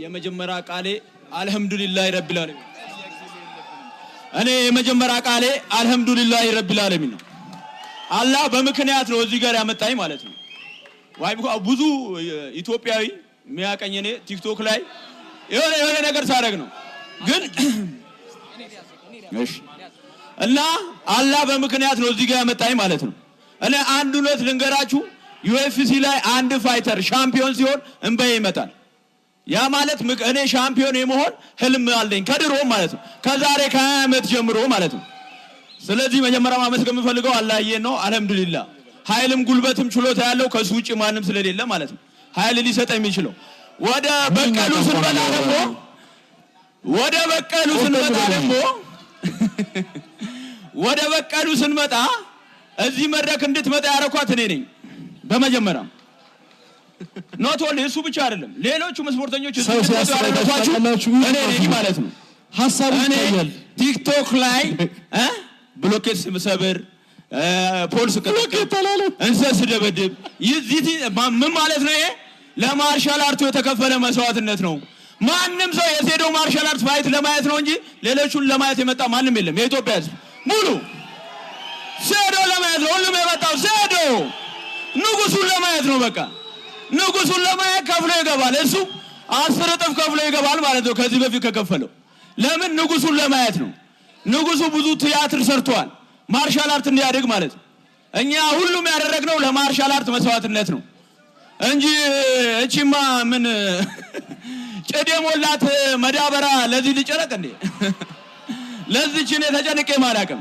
የመጀመሪያ ቃሌ አልሐምዱሊላህ ረቢል ዓለሚን። እኔ የመጀመሪያ ቃሌ አልሐምዱሊላህ ረቢል ዓለሚን ነው። አላህ በምክንያት ነው እዚህ ጋር ያመጣኝ ማለት ነው። Why? ብዙ ኢትዮጵያዊ የሚያቀኝ እኔ ቲክቶክ ላይ የሆነ የሆነ ነገር ሳደርግ ነው። ግን እሺ እና አላህ በምክንያት ነው እዚህ ጋር ያመጣኝ ማለት ነው። እኔ አንድ እውነት ልንገራችሁ፣ UFC ላይ አንድ fighter ሻምፒዮን ሲሆን እንባዬ ይመጣል። ያ ማለት እኔ ሻምፒዮን የመሆን ህልም አለኝ ከድሮ ማለት ነው፣ ከዛሬ ከ20 ዓመት ጀምሮ ማለት ነው። ስለዚህ መጀመሪያ ማመስገን የምፈልገው አላህዬን ነው። አልሐምዱሊላህ፣ ኃይልም ጉልበትም ችሎታ ያለው ከሱ ውጭ ማንም ስለሌለ ማለት ነው፣ ኃይል ሊሰጠ የሚችለው። ወደ በቀሉ ስንመጣ እዚህ መድረክ እንድትመጣ ያረኳት እኔ ነኝ። በመጀመሪያ not only እሱ ብቻ አይደለም፣ ሌሎቹም ስፖርተኞች እዚህ ሰው እንድትመጡ ሲያስብ ያደረኳችሁ ታውቃላችሁ? እኔ ነኝ ማለት ነው። ሀሳቡ እኔ ይታያል። ቲክቶክ ላይ ብሎኬት ስሰብር፣ pole ስቀጠቅጥ፣ እንሰት ስደበድብ ምን ማለት ነው? ይሄ ለ martial art ኡ የተከፈለ መስዋዕትነት ነው። ማንም ሰው የሴዶ martial art fight ለማየት ነው እንጂ ሌሎቹን ለማየት የመጣ ማንም የለም። የኢትዮጵያ ሕዝብ ሙሉ ሴዶ ለማየት ነው ሁሉም የመጣው፣ ሴዶ ንጉሱን ለማየት ነው። በቃ ንጉሱን ለማየት ከፍሎ ይገባል። እሱ 10 እጥፍ ከፍሎ ይገባል ማለት ነው ከዚህ በፊት ከከፈለው። ለምን? ንጉሱን ለማየት ነው። ንጉሱ ብዙ ቲያትር ሰርቷል፣ martial art እንዲያድግ ማለት ነው። እኛ ሁሉም ያደረግነው ለ martial art መስዋዕትነት ነው እንጂ እቺማ ምን ጭድ የሞላት መዳበራ ለዚህ ልጨነቅ እንዴ? ለዚች እኔ ተጨንቄ አላውቅም።